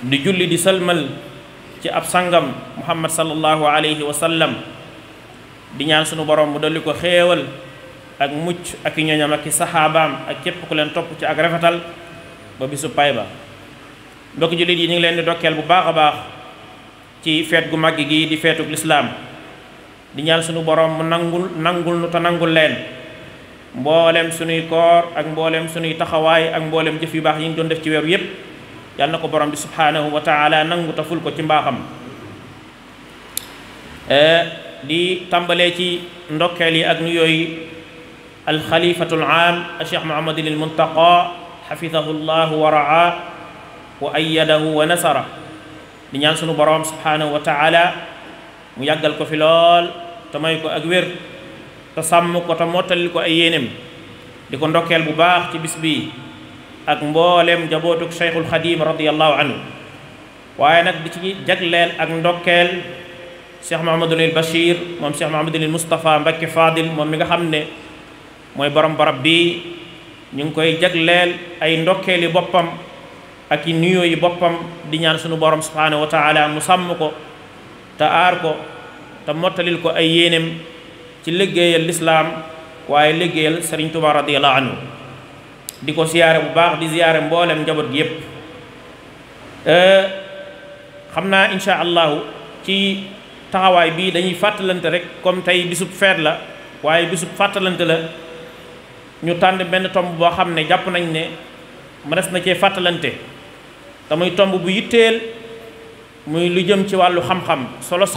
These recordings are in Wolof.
di julli di sëlmal ci ab sangam muhammad sallallahu alayhi wa sallam di ñaan sunu borom mu dolli ko xéewal ak mucc ak i ñoñam ak i saxaabaam ak képp ku leen topp ci ak rafetal ba bisu pay ba. mbokki jullit yi ñu ngi leen di dokkeel bu baax a baax ci feet gu màgg gi di feetug lislaam di ñaan sunu borom mu nangul nu te nangul leen mboolem sunuy koor ak mboolem sunuy taxawaay ak mboolem jëf yu baax yi ñu doon def ci weeru yépp yal na ko borom bi subhanahu wa taala nangu te ful ko ci mbaaxam. di tàmbalee ci ndokkeel yi ak nuyooyu alxalifatul aam cheikh muhammadin al muntaqa xafidahu llahu wa raa wa ayyadahu wa nasara di ñaan sunu borom subhanahu wa taala mu yàggal ko fi lool te may ko ak wér te sàmm ko te mottalil ko ay yéenem di ko ndokkeel bu baax ci bis bi ak mboolem jabootug cheikhul xadim radiallahu anhu waaye nag di ci jagleel ak ndokkeel cheikh mahamadul bachir moom cheikh mahamadul moustapha Mbacké fadil moom mi nga xam ne mooy borom barab bi ñu ngi koy jagleel ay ndokkeeli boppam ak i nuyoo yi boppam di ñaan sunu borom subhanahu wa taala mu sàmm ko te aar ko te mottalil ko ay yéenem ci liggéeyal lislaam waaye liggéeyal Serigne Touba radiyallahu anhu di ko siyaare bu baax di siyaare mboolem njaboot gi yépp. xam naa insha allahu ci taxawaay bii dañuy fàttalante rek comme tey bisub feet la waaye bisub fàttalante la ñu tànn benn tomb boo xam ne jàpp nañ ne mënees na cee fàttalante te muy tomb bu yitteel muy lu jëm ci wàllu xam-xam solos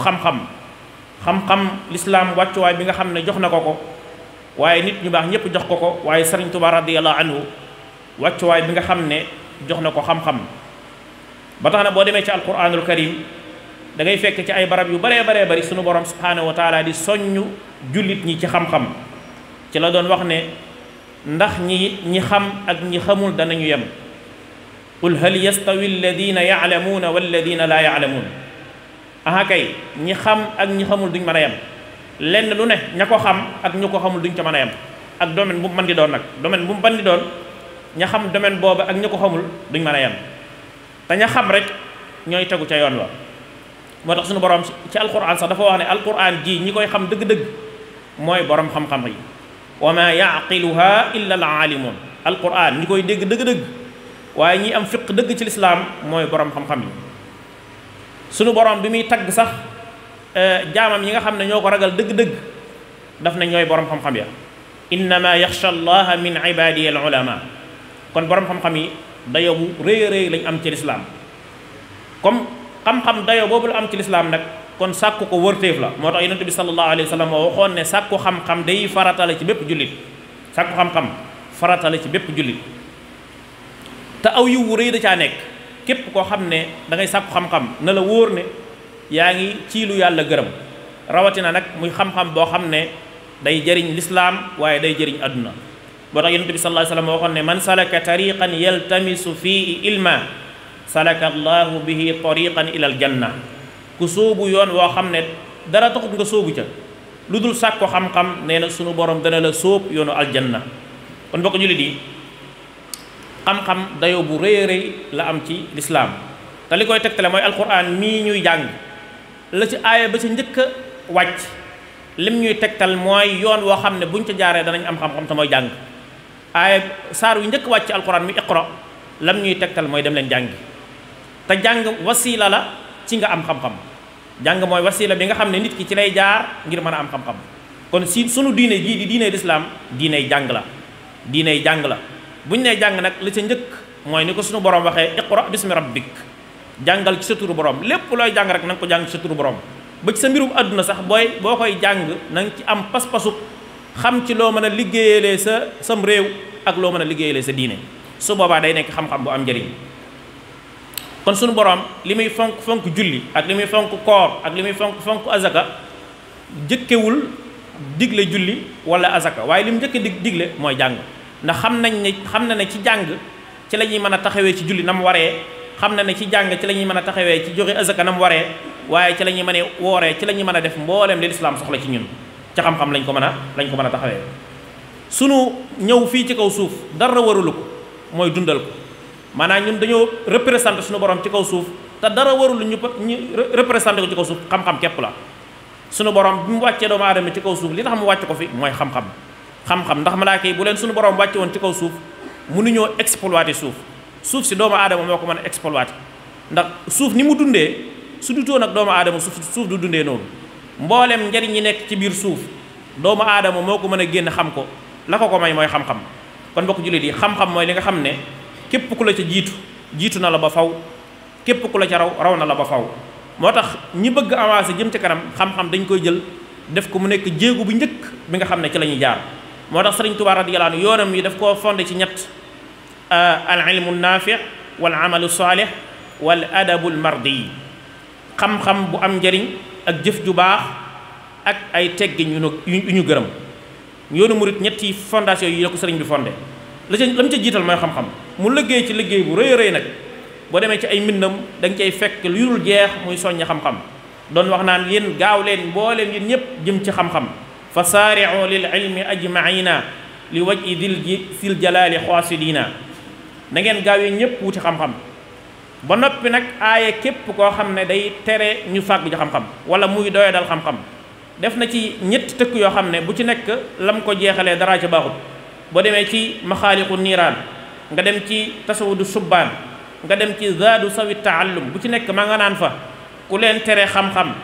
xam-xam lislaam wàccuwaay bi nga xam ne jox na ko ko waaye nit ñu baax ñépp jox ko ko waaye Serigne Touba radiyallahu anhu wàccuwaay bi nga xam ne jox na ko xam-xam ba tax na boo demee ci alquranul karim da ngay fekk ci ay barab yu baree bari sunu borom subhanahu wa taala di soññu jullit ñi ci xam-xam ci la doon wax ne ndax ñi xam ak ñi xamul danañu yem qul hal yastawi alladina yaalamuuna walladina laa yaalamuun aha kay ñi xam ak ñi xamul duñ mën a yem lenn lu ne ña ko xam ak ñu ko xamul duñ ca mën a yem ak domaine bu mu mën di doon nag domaine bu mu mën di doon ña xam domaine boobu ak ña ko xamul duñ mën a yem te ña xam rek ñooy tegu ca yoon wa moo tax suñu borom ci alquran sax dafa wax ne alquran ji ñi koy xam dëgg-dëgg mooy borom xam-xam yi wa ma yaqiluha illa al aalimun alquran ñi koy dégg dëgg-dëgg waaye ñi am fiq dëgg ci lislaam mooy borom xam-xam yi sunu borom bi muy tagg sax jaamam yi nga xam ne ñoo ko ragal dëgg-dëgg daf na ñooy borom xam-xam ya innama yaxsha allaha min ibadihi al ulama kon borom xam-xam yi dayo bu rëy a rëy lañ am ci lislaam comme xam-xam dayo boobu la am ci lislaam nag kon sàkku ko wërtéef la moo tax yonent bi sallallahu alayhi wa sallam waxoon ne sàkku xam-xam day faratale ci bépp jullit sàkku xam-xam faratale ci bépp jullit te aw yiw wu rëy da caa nekk képp koo xam ne da ngay sàkku xam-xam na la wóor ne yaa ngi ci lu yàlla gërëm rawatina nag muy xam-xam boo xam ne day jëriñ lislaam waaye day jëriñ àdduna boo tax yonent bi sallallahu alayhi wa sallam waxoon ne man salaka tariqan yaltamisu fii ilma salaka allahu bihi tariqan ila al janna ku sóobu yoon woo xam ne dara taxut nga sóobu ca lu dul sàkko xam-xam nee na sunu borom dana la sóob yoonu aljanna kon bokk jullit yi xam-xam dayoo bu rëy a rëy la am ci lislaam te li koy tegtale mooy alquran mii ñuy jàng la ci aaya ba ci njëkk a wàcc lim ñuy tegtal mooy yoon woo xam ne buñ ca jaaree danañ am xam-xam te mooy jàng aaya saar wi njëkk wàcc ci alquran mi iqra lam ñuy tegtal mooy dem leen jàngi te jàng wasiila la ci nga am xam-xam jàng mooy wasiila bi nga xam ne nit ki ci lay jaar ngir mën a am xam-xam kon si sunu diine jii di diiney lislaam diiney jàng la diiney jàng la buñ nee jàng nag li ca njëkk mooy ni ko sunu borom waxee iqra bismi rabbik jàngal ci sa turu borom lépp looy jàng rek na nga ko jàng ci sa turu borom ba ci sa mbirum àdduna sax boo koy jàng na nga ci am pas-pasu xam ci loo mën a liggéeyalee sam réew ak loo mën a liggéeyalee sa diine su boobaa day nekk xam-xam bu am njëriñ kon sunu borom li muy fonk julli ak li muy fonk koor ak li muy fonk azaka jëkkewul digle julli wala azaka waaye li mu njëkke digle mooy jàng ndax xam na ne ci jàng ci la ñuy mën a taxawee ci julli na mu waree xam na ne ci jàng ci la ñuy mën a taxawee ci joxe azaka na mu waree waaye ci la ñuy mën a wooree ci la ñuy mën a def mbooleem li lislaam soxla ci ñun ci xam-xam lañ ko mën a taxawee sunu ñëw fii ci kaw suuf dara warulu ko mooy dundal ko maanaam ñun dañoo représenté suñu borom ci kaw suuf te dara warul ñu représenté ko ci kaw suuf xam-xam képp la. suñu borom bi mu wàccee doomu aadama ci kaw suuf li tax mu wàcc ko fi mooy xam-xam ndax malaaka yi bu leen suñu borom wàcce woon ci kaw suuf mënuñoo exploiter suuf si doomu aadama moo ko mën a exploiter ndax suuf ni mu dundee su dutoon ak doomu aadama suuf du dundee noonu mboolem njariñ yi nekk ci biir suuf doomu aadama moo ko mën a génn xam ko la ko may mooy xam-xam. kon bokk jullit yi xam-xam mooy li nga xam ne képp ku la ca jiitu na la ba faw képp ku la ca raw na la ba faw moo tax ñi bëgg avancer jëm ci kanam xam-xam dañ koy jël def ko mu nekk jéegu bu njëkk bi nga xam ne ci la ñuy jaar. moo tax Sëriñ Tuubaa radiyallaahu anhu yoonam yi daf koo fondé ci ñett al ilmu naafi wal amalu saalih wal adabul mardi xam-xam bu am njariñ ak jëf ju baax ak ay teggin yu ñu gërëm. yoonu murit ñetti fondation yi la ko sëriñ bi fondé la mu ca jiital mooy xam-xam mu liggéey ci liggéey bu rëy a rëy nag boo demee ci ay mbindam da nga cay fekk lu dul jeex muy soññ xam-xam doon wax naan yéen gaaw leen mbooleem yéen ñëpp jëm ci xam-xam fa saari'u lil ilmi ajmaina li wajhi dil jalaali xaasidina na ngeen gaaw yi ñëpp wuti xam-xam ba noppi nag aaye képp koo xam ne day tere ñu fàggu ci xam-xam wala muy doya dal xam-xam def na ci ñetti tëkk yoo xam ne bu ci nekk lam ko jeexalee dara ca baaxut boo demee ci maxaaliqu niiraan nga dem ci tasawudu subbaan nga dem ci zaadu sawi taallum bu ci nekk ma nga naan fa ku leen tere xam-xam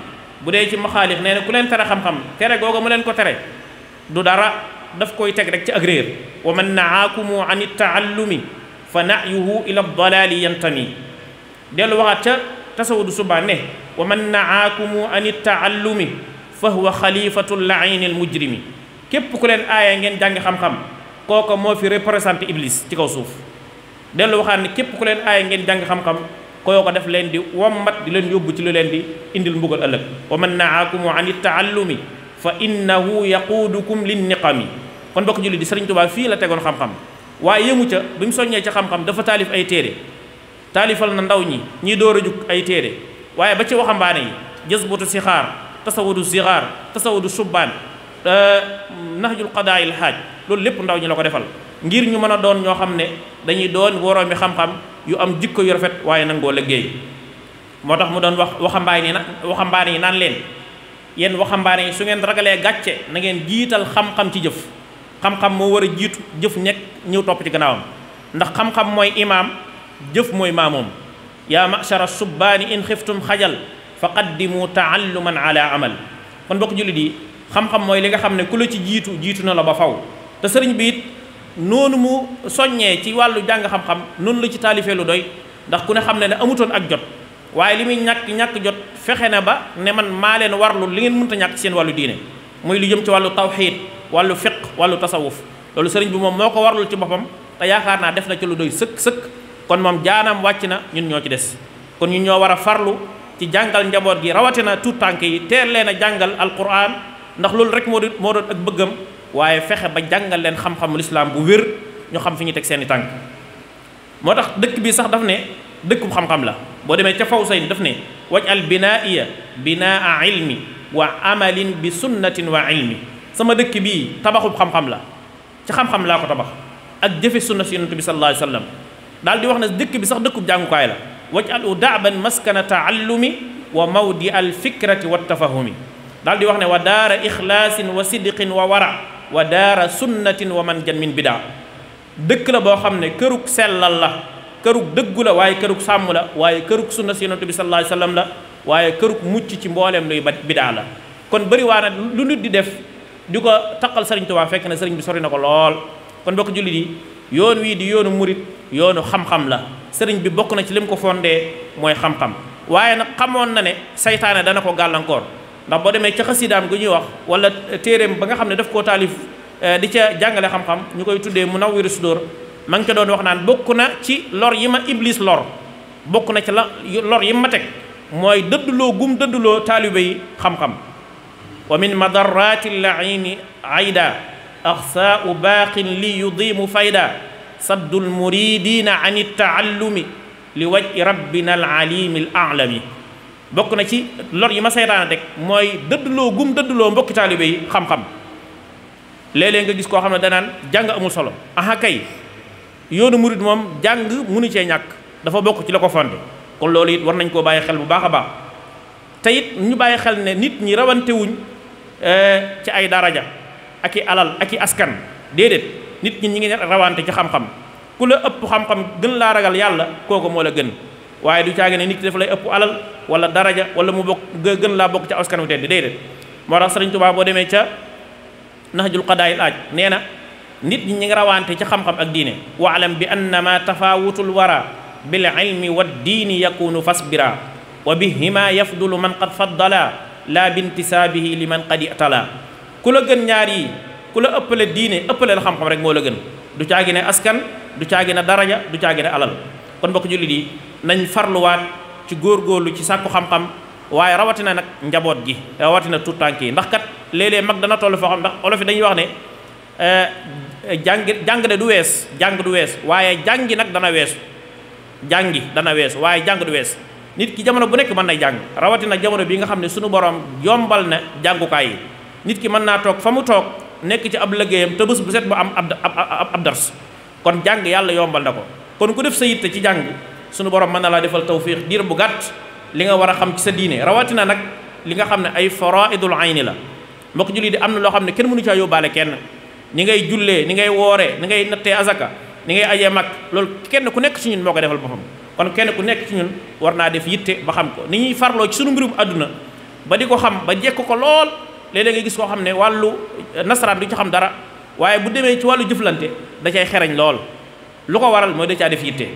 bu dee ci maxaalix nee na ku leen tere xam-xam tere googa mu leen ko tere du dara daf koy teg rek ci ak réer wa man naakumu an taallumi fa nayuhu ila dalaali yantami dellu waxaat ca tasawudu subbaan ne wa man naakumu an taallumi fa huwa xalifatu laini almujrimi képp ku leen aaya ngeen jàngi xam-xam kooka moo fi représenté iblis ci kaw suuf dellu waxaat ne képp ku leen aaya ngeen jàngi xam-xam kooka def leen di wommat di leen yóbbu ci lu leen di indil mbugal ëllëg wa man naakumu an taallumi fa innahu yaquudukum linniqami kon bokk julli di Sëriñ Tuubaa fii la tegoon xam-xam waaye yëmu ca bi mu soññee ca xam-xam dafa taalif ay téere taalifal na ndaw ñi door a jug ay téere waaye ba ci waxambaane yi jazbatu sixaar tasawudu sigaar tasawudu subbaan nahjul qadaa'il haaj loolu lépp ndaw ñi la ko defal ngir ñu mën a doon ñoo xam ne dañuy doon woroomi xam-xam yu am jikko yu rafet waaye nangoo liggéey moo tax mu doon wax waxambaane yi naan leen yéen waxambaane yi su ngeen ragalee gàcce na ngeen jiital xam-xam ci jëf xam-xam moo war a jiitu jëf nekk ñëw topp ci gannaawam ndax xam-xam mooy imaam jëf mooy maamoom yaa ma'shara subbaani in xiftum xajal fa qaddimu taalluman ala amal kon bokk jullit yi xam-xam mooy li nga xam ne ku la ci jiitu na la ba faw te sëriñ bi it noonu mu soññee ci wàllu jàng xam-xam noonu la ci taalifee lu doy ndax ku ne xam ne amutoon ak jot waaye li muy ñàkk jot fexe na ba ne man maa leen warlu li ngeen mënta ñàkk seen wàllu diine muy lu jëm ci wàllu tawxiid wàllu fiq wàllu tasawuf loolu sëriñ bi moom moo ko warlul ci boppam te yaakaar naa def na ci lu doy sëkk kon moom jaanam wàcc na ñun ñoo ci des kon ñun ñoo war a farlu ci jàngal njaboot gi rawatina tuut tànk yi teel leen a jàngal alquran ndax loolu rek moo doon ak bëggam waaye fexe ba jàngal leen xam-xamul islaam bu wér ñu xam fi ñu teg seeni tànk moo tax dëkk bi sax daf ne dëkkub xam-xam la boo demee ca Fawsayn daf ne waj'al binaa'iya binaa ilmi wa amalin bi sunnatin wa ilmi sama dëkk bii tabaxub xam-xam la ci xam-xam laa ko tabax ak jëfe sunna si yonent bi sallallahu alayhi wa sallam daal di wax ne dëkk bi sax dëkkub jàngukaay la waj'alu da'ban maskana taallumi wa mawdi al fikrati wa tafahumi daal di wax ne wa daara ixlaasin wa sidqin wa wara wa daara sunnatin wa man jan min bidaa dëkk la boo xam ne kërug sellal la kërug dëggu la waaye kërug sàmm la waaye kërug sunna si yonent bi sallallahu alayhi wa sallam la waaye kërug mucc ci mbooleem luy bidaa la kon bëri waa na lu nit di def di ko taqal sëriñ Tuubaa fekk na sëriñ bi sori na ko lool kon bokk jullit yi yoon wii di yoonu murit yoonu xam-xam la sëriñ bi bokk na ci lim ko fondee mooy xam-xam waaye nag xamoon na ne saytaane dana ko gàllankoor ndax boo demee ca xasidaam gu ñuy wax wala téeréem ba nga xam ne daf koo taalif di ca jàngale xam-xam ñu koy tuddee Munawwirus Sudur ma ngi ca doon wax naan bokk na ci lor yi ma iblis lor bokk na ci lor yi ma teg mooy dëdduloo gum dëdduloo taalibe yi xam-xam wa min madarrati llaini ayda axsaau baaqin li yudimu fayda saddul muridina an ittaallumi li wajhi rabbina alalimi alalami bokk na ci lor yi ma seytaane teg mooy dëdduloo gum dëdduloo mbokki taalibe yi xam-xam léeg-léeg nga gis koo xam ne danaan jàng amul solo aha kay yoonu murid moom jàng mënu cee ñàkk dafa bokk ci la ko fondé kon loolu it war nañ koo bàyyi xel bu baax a baax te it ñu bàyyi xel ne nit ñi rawantewuñ ci ay daraja ak i alal ak i askan déedéet nit ñi ngi rawante ci xam-xam ku la ëpp xam-xam gën laa ragal yàlla kooku moo la gën waaye du caagi ne nit ki dafa lay ëpp alal wala daraja wala mu bokk gën laa bokk ci askan wu tedd déedéet moo tax Sëriñ Tuubaa boo demee ca Nahjul Qadaa'il Aaj nee na nit ñi ngi rawante ci xam-xam ak diine waalam bi annama tafawutul wara bil ilmi wa diini yakunu fasbira wa bihima yafdulu man qad faddala la bintisaabihi li man qad itala ku la gën ñaar yi ku la ëppale diine ëppale la xam-xam rek moo la gën du caagi ne askan du caagi ne daraja du caagi ne alal kon mbokk jullit yi nañ farluwaat ci góorgóorlu ci sàkku xam-xam waaye rawatina nag njaboot gi rawatina tuut tànk yi ndax kat léeg-léeg mag dana toll foo xam ndax olof yi dañuy wax ne jàng de du wees jàng du wees waaye jàngi nag dana weesu jàngi dana weesu waaye jàng du wees nit ki jamono bu nekk mën nay jàng rawatina jamono bi nga xam ne suñu borom yombal na jàngukaay yi nit ki mën naa toog fa mu toog nekk ci ab liggéeyam te bés bu set bu am ab dars kon jàng yàlla yombal na ko kon ku def sa yitte ci jàng suñu borom mën na laa defal tawfiq diir bu gàtt li nga war a xam ci sa diine rawatina nag li nga xam ne ay faraidul ayni la mbokk julli di am na loo xam ne kenn mënu caa yóbbaale kenn ni ngay jullee ni ngay wooree ni ngay nattee azaka ni ngay ajee mag loolu kenn ku nekk ci ñun moo ko defal boppam kon kenn ku nekk ci ñun war naa def yitte ba xam ko ni ñuy farloo ci sunu mbirum àdduna ba di ko xam ba jekk ko lool léeg-léeg nga gis koo xam ne wàllu nasaraan du ci xam dara waaye bu demee ci wàllu jëflante da cay xereñ lool lu ko waral mooy da caa def yitte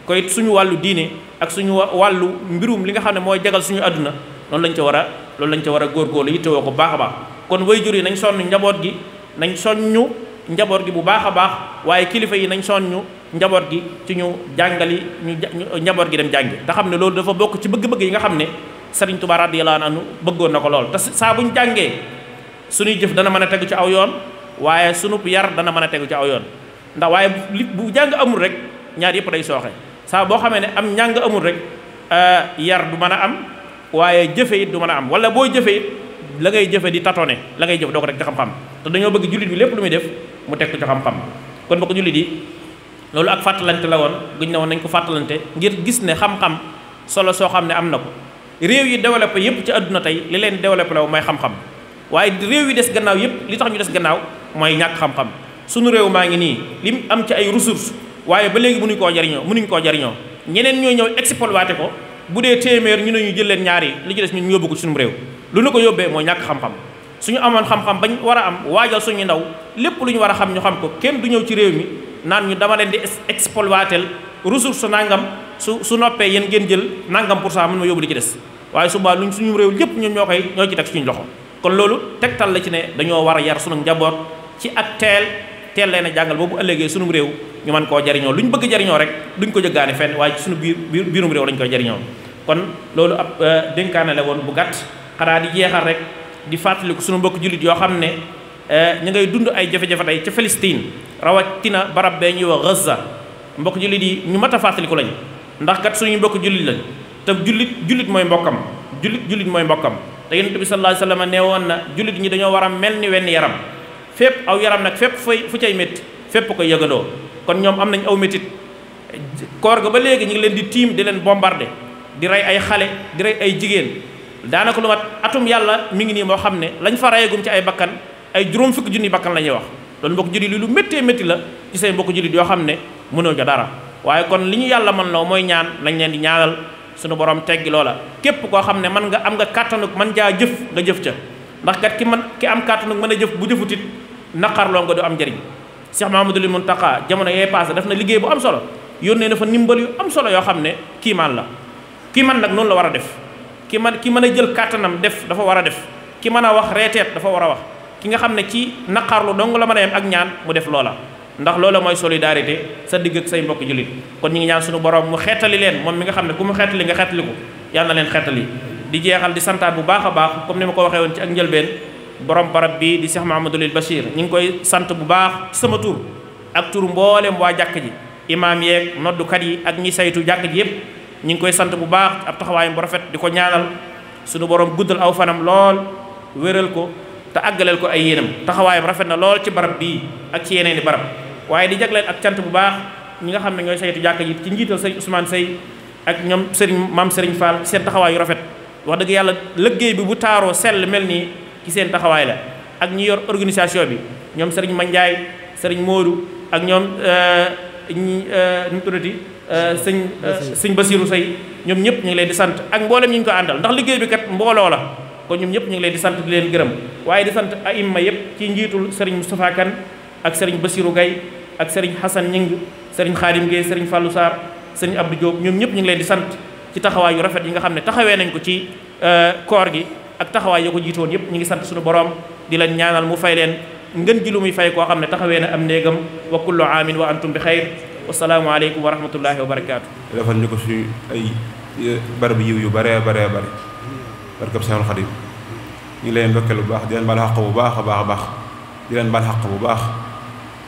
koy suñu wàllu diine ak suñu wàllu mbirum li nga xam ne mooy jagal suñu àdduna loolu lañ ca war a góorgóorlu yitte woo ko baax a baax kon waajur yi nañ sonn njaboot gi nañ soññu njaboot gi bu baax a baax waaye kilifa yi nañ soññu njaboot gi ci ñu jàngali ñu njaboot gi dem jàngi te xam ne loolu dafa bokk ci bëgg-bëgg yi nga xam ne Sëriñ Tuubaa radiyallaahu anhu bëggoon na ko lool te saa buñ jàngee suñuy jëf dana mën a tegu ci aw yoon waaye sunu yar dana mën a tegu ci aw yoon ndax waaye bu jàng amul rek ñaar yëpp day sooxe saa boo xamee ne am njàng amul rek yar du mën a am waaye jëfe it du mën a am wala booy jëfe it la ngay jëfe di tatone la ngay jëf doo ko teg ci xam-xam te dañoo bëgg jullit bi lépp lu muy def mu teg ko ci xam-xam kon bokk jullit yi loolu ak fàttalante la woon guñ ne woon nañ ko fàttalante ngir gis ne xam-xam solo soo xam ne am na ko réew yi développé yépp ci àdduna tey li leen développé la mooy xam-xam waaye réew yi des gannaaw yépp li tax ñu des gannaaw mooy ñàkk xam-xam suñu réew maa ngi nii lim am ci ay ressources waaye ba léegi mënuñ koo jariñoo ñeneen ñoo ñëw exploité ko bu dee téeméer ñu ne ñu jël leen ñaar yi li ci des ñun ñu yóbbu ko ci suñu réew lu ñu ko yóbbee mooy ñàkk xam-xam suñu amoon xam-xam bañ war a am waajal suñu ndaw lépp lu ñu war a xam ñu xam ko kenn du ñëw ci réew mi naan ñu dama leen di exploité ressource nangam su noppee yéen ngeen jël nangam pour cent mën ma yóbbu li ci des waaye suba luñ suñu réew lépp ñun ñoo ci teg suñu loxo kon loolu tegtal la ci ne dañoo war a yar suñu njaboot ci ak teel leen a jàngal boobu ëllëgee suñu réew ñu mën koo jariñoo lu ñu bëgg jariñoo rek duñ ko jëggaane fenn waaye ci suñu biirum réew lañ koy jariñoo kon loolu ab dénkaane la woon bu gàtt xanaa di jeexal rek di fàttaliku suñu mbokk jullit yoo xam ne ñu ngay dund ay jafe-jafe tey ca Palestine rawatina barab bee ñuy wax Gaza mbokk jullit yi ñu mat a fàttaliku lañ ndax kat suñu mbokk jullit lañ te jullit mooy mbokkam jullit mooy mbokkam te Yonent bi sallallaahu alayhi wa sallam nee woon na jullit ñi dañoo war a mel ni wenn yaram fépp aw yaram nag fépp fu cay métti fépp koy yëgandoo kon ñoom am nañ aw métit koor ga ba léegi ñu ngi leen di tiim di leen bombardé di rey ay xale di rey ay jigéen daanaka lu mat atum yàlla mi ngi nii moo xam ne lañ fa reyagum ci ay bakkan ay juróom fukki junni bakkan la ñuy wax loolu mbokk jullit li lu méttee métti la ci say mbokk jullit yoo xam ne mënoo ca dara waaye kon li ñu yàlla mën loo mooy ñaan lañ leen di ñaanal suñu borom teggi loola képp koo xam ne man nga am nga kàttanuk man jaa jëf nga jëf ca ndax kat ki am kàttanuk mën a jëf bu jëfutit naqarloo nga du am njëriñ Cheikh Mahamadul Muntaqa jamono yee passé daf na liggéey bu am solo yónnee na fa ndimbal yu am solo yoo xam ne kiimaan la kiimaan nag noonu la war a def ki mën a jël kàttanam def dafa war a def ki mën a wax reeteet dafa war a wax ki nga xam ne ci naqarlu dong la mën a yem ak ñaan mu def loola ndax loola mooy solidarité sa digg ak say mbokk jullit kon ñu ngi ñaan suñu borom mu xeetali leen moom mi nga xam ne ku mu xeetali nga xeetali ko yàlla na leen xeetali di jeexal di santaat bu baax a baax comme ni ma ko waxee woon ci ak njëlbeen borom barab bi di Cheikh Mahamadul Bachir ñu ngi koy sant bu baax ci sama tur ak tur mboolem waa jàkk ji imaam yeeg noddukat yi ak ñi saytu jàkk ji yëpp ñu ngi koy sant bu baax ab taxawaayam bu rafet di ko ñaanal suñu borom guddal aw fanam lool wéral ko te àggaleel ko ay yéenam taxawaayam rafet na lool ci barab bii ak ci yeneen i barab waaye di jagleel ak cant bu baax ñi nga xam ne ñooy saytu jàkka ji ci njiital sëriñ Ousmane Sey ak ñoom sëriñ maam sëriñ Fall seen taxawaay yu rafet wax dëgg yàlla liggéey bi bu taaroo sell mel nii ci seen taxawaay la ak ñi yor organisation bi ñoom sëriñ Mandiaye sëriñ Modou ak ñoom ñi nu mu tuddati sëñ Bassirou Sey ñoom ñëpp ñu ngi leen di sant ak mboolem ñu ngi ko àndal ndax liggéey bi kat mbooloo la kon ñoom ñëpp ñu ngi leen di sant di leen gërëm waaye di sant aimma yëpp ci njiitul sëriñ Moustapha Kane ak sëriñ Bassirou Gueye ak sëriñ Hassan Ñing sëriñ Khadim Gueye sëriñ Fallou Sarr sëriñ Abdou Diop ñoom ñëpp ñu ngi leen di sant ci taxawaay yu rafet yi nga xam ne taxawee nañ ko ci koor gi ak taxawaay yoo ko jiitoon yëpp ñu ngi sant suñu borom di leen ñaanal mu fay leen ngën ji lu muy fay koo xam ne taxawee na am néegam wa kullu aamin wa antum bi xayr wasalaamu aleykum wa rahmatullahi wa barakaatu. defal ñu ko suñu ay barab yiw yu bare bare bare barkab Seexul Xadim ñu ngi leen ndokkeel bu baax di leen baal xaq bu baax a baax a baax di leen baal xaq bu baax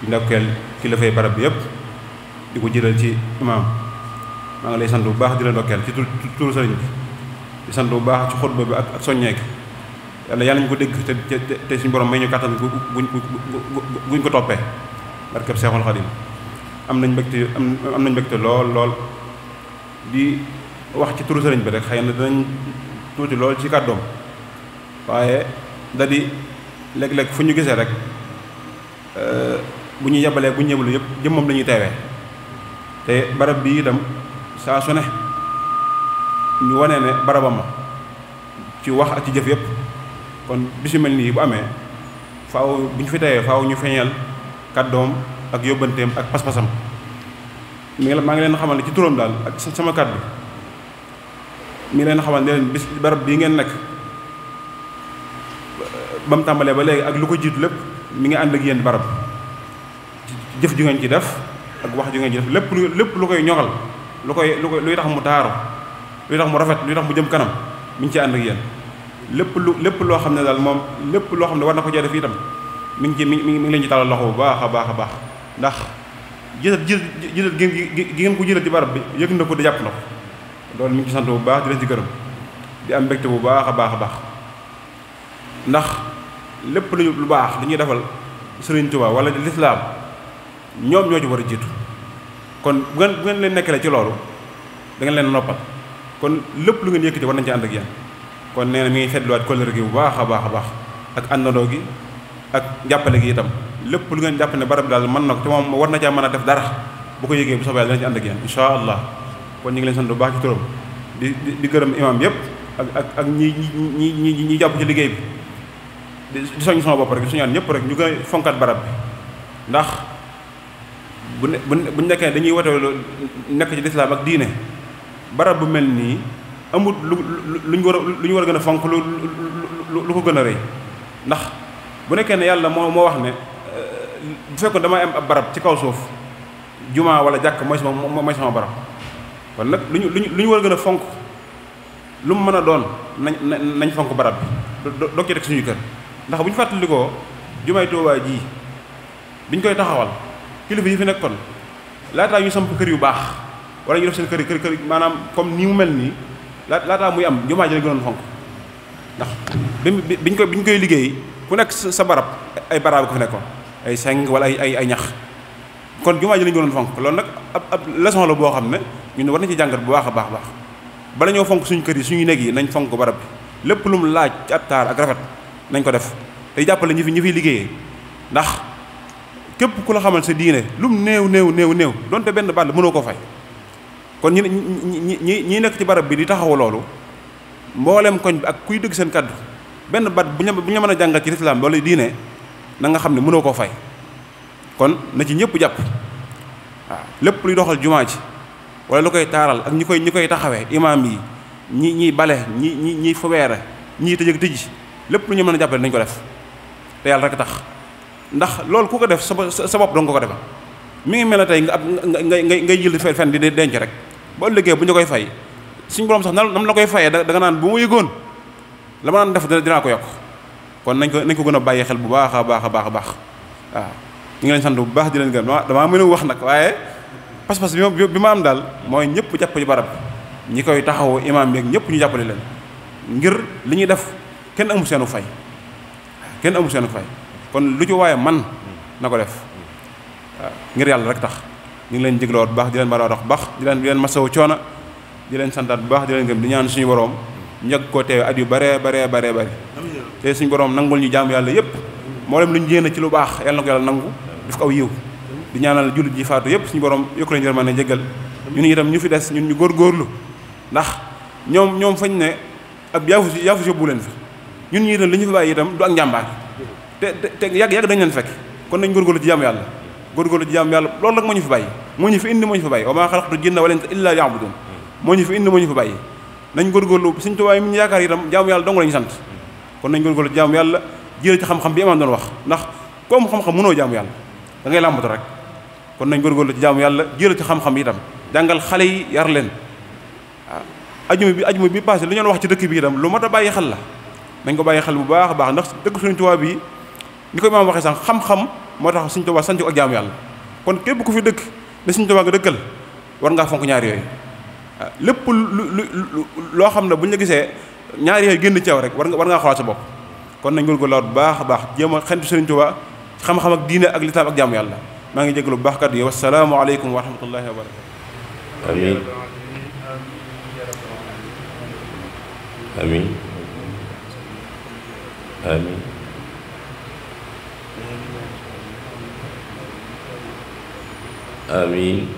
di ndokkeel kilifay barab bi yëpp di ko jëlal ci imam maa ngi lay sant bu baax di la ndokkeel ci turu sëriñ bi di sant bu baax ci xutba bi ak soññee gi yàlla ñu ko dégg te suñu borom may ñu kàttan buñ ko toppee barkab Seexul Xadim am nañ mbégte lool di wax ci turu sëriñ bi rek xëy na dinañ tuuti lool ci kàddoom waaye da di léeg-léeg fu ñu gisee rek bu ñu yabalee bu ñu yebalu yëpp jëmmam la ñuy teewee te barab bi itam saa su ne ñu wane ne barabam ci wax ak ci jëf yëpp kon bisu mel nii bu amee faaw bu ñu fi teewee faaw ñu feeñal kàddoom ak yóbbanteem ak pas-pasam maa ngi leen xamal ne ci turam daal ak sama kàddu mi ngi leen xamal ne leen bis barab bii ngeen nekk ba mu tàmbalee ba léegi ak lu ko jiitu lépp mi ngi ànd ak yéen barab jëf ju ngeen ci def ak wax ju ngeen ci def lépp lu koy ñoŋal luy tax mu taaru luy tax mu rafet luy tax mu jëm kanam mi ngi ci ànd ak yéen lépp loo xam ne daal moom lépp loo xam ne war na ko cee def itam mi ngi leen ci talal loxo bu baax a baax a baax ndax jëlal gi ngeen ko jëlal ci barab bi yëg na ko di jàpp na ko loolu mi ngi ci sant bu baax di leen ci gërëm di am mbégte bu baax a baax a baax ndax lépp lu baax li ñuy defal Sëriñ Tuubaa wala lislaam ñoom ñoo ci war a jiitu kon bu ngeen leen nekkale ci loolu da ngeen leen noppal kon lépp lu ngeen yëkkati war nañ ci ànd ak yéen kon nee na mi ngi fetluwaat kóllëre gi bu baax a baax a baax ak àndandoo gi ak jàppale gi itam lépp lu ngeen jàpp ne barab daal mën na ko te moom war na caa mën a def dara bu ko yëgee bu soobee yàlla dana ci ànd ak yéen incha allah kon ñu ngi leen sant bu baax ci turam di gërëm imam yëpp ak ñi jàpp ci liggéey bi di soññ sama bopp rek di soññaan ñëpp rek ñu gën a fonkaat barab bi ndax bu nekkee dañuy wote nekk ci lislaam ak diine barab bu mel nii amul lu ñu war a gën a fonk lu ko gën a rëy ndax bu nekkee ne yàlla moo wax ne bu fekkoon damay am ab barab ci kaw suuf jumaa wala jàkk mooy sama barab kon nag lu ñu war a gën a fonk lu mu mën a doon nañ fonk barab bi doog ci rek suñuy kër ndax bu ñu fàttalikoo jumaay Tuubaa ji biñ koy taxawal kilifa yi fi nekkoon laataa ñu samp kër yu baax wala ñu def seen kër maanaam comme nii mu mel nii laataa muy am jumaa ji la gënoon fonk ndax biñ koy liggéey ku nekk sa barab ay barab ko fi nekkoon ay seng wala ay ñax kon jumaa ji lañu gënoon fonk loolu nag ab leçon la boo xam ne ñun war nañ ci jàngat bu baax a baax baax bala ñoo fonk suñu kër yi suñu néeg yi nañ fonk barab bi lépp lu mu laaj ci ab taar ak rafet nañ ko def tey jàppale ñi fiy liggéeyee ndax képp ku la xamal sa diine lu mu néew donte benn baat la mënoo koo fay kon ñi nekk ci barab bi di taxaw loolu mboolem koñ bi ak kuy dëgg seen kaddu benn baat bu ñu mën a jàngal ci lislaam wala diine na nga xam ne mënoo koo fay kon na ci ñëpp jàpp waaw lépp luy doxal jumaa ji wala lu koy taaral ak ñi koy taxawee imaam yi ñi bale ñi fobeere ñii tëj ak tëj lépp lu ñu mën a jàppale nañ ko def te yàlla rek tax ndax loolu ku ko def sa bopp dong ko defal mi ngi mel ne tey ngay jël fen di denc rek ba ëllëgee bu ñu koy fay suñu borom sax nam la koy fayee da nga naan bu ma yëgoon la ma naan def dinaa ko yokk kon nañ ko gën a bàyyi xel bu baax a baax a baax a baax waaw ñu ngi leen sant bu baax di leen gërëm damaa mën a wax nag waaye pas-pas bi ma am daal mooy ñëpp jàpp ci barab ñi koy taxawu imaam yeeg ñëpp ñu jàppale leen ngir li ñuy def kenn amul seenu fay kon lu ci waaye man na ko def waaw ngir yàlla rek tax ñu ngi leen jégloot bu baax di leen balaa wax baax di leen masawu coono di leen santaat bu baax di leen gëm di ñaan suñu borom njëkk koo teewe at yu bare te suñu borom nangul ñu jaamu yàlla yépp mboolem lu ñu jéem ci lu baax yàlla na ko yàlla nangu def ko aw yiw di ñaanal jullit ji faatu yépp suñu borom yokk leen yërmande jéggal ñun itam ñu fi des ñun ñu góorgóorlu ndax ñoom fañ ne ab yaafus yóbbu leen fa ñun ñi itam li ñu fi bàyyi itam du ak njàmbaar te yàgg dañ leen fekk kon nañ góorgóorlu ci jaamu yàlla loolu nag moo ñu fi bàyyi moo ñu fi indi moo ñu fi bàyyi wa maa xalaqtu jinna wal insa illa liya'budun moo ñu fi indi moo ñu fi bàyyi nañ góorgóorlu suñ tubaab yi mu ñu yaakaar itam jaamu yàlla dong lañu sant kon nañ góorgóorlu ci jaamu yàlla jël ci xam-xam bi imaam doon wax ndax ko am xam-xam mënoo jaamu yàlla da ngay làmbatu rek kon nañ góorgóorlu ci jaamu yàlla jël ci xam-xam itam jàngal xale yi yar leen waaw ajuma bi passé lu ñu wax ci dëkk bi itam lu mat a bàyyi xel la nañ ko bàyyi xel bu baax a baax ndax dëkk suñu tubaab bi ni ko imaam waxee sax xam-xam moo tax suñu tubaab sanc ko ak jaamu yàlla kon képp ku fi dëkk ne suñu tubaab nga dëkkal war ngaa fonk ñaar yooyu waaw lépp loo xam ne bu ñu la gisee ñaar yooyu génn ci yow rek war ngaa xoolaat sa bopp kon nañ góorgóorlu bu baax a baax jéem a xentu Sëriñ Tuubaa xam-xam ak diine ak lislaam ak jaamu yàlla maa ngi jégalu bu baax kàddu yi wassalaamu aleykum wa rahmatullahi wa barakatu amiin amiin amiin amiin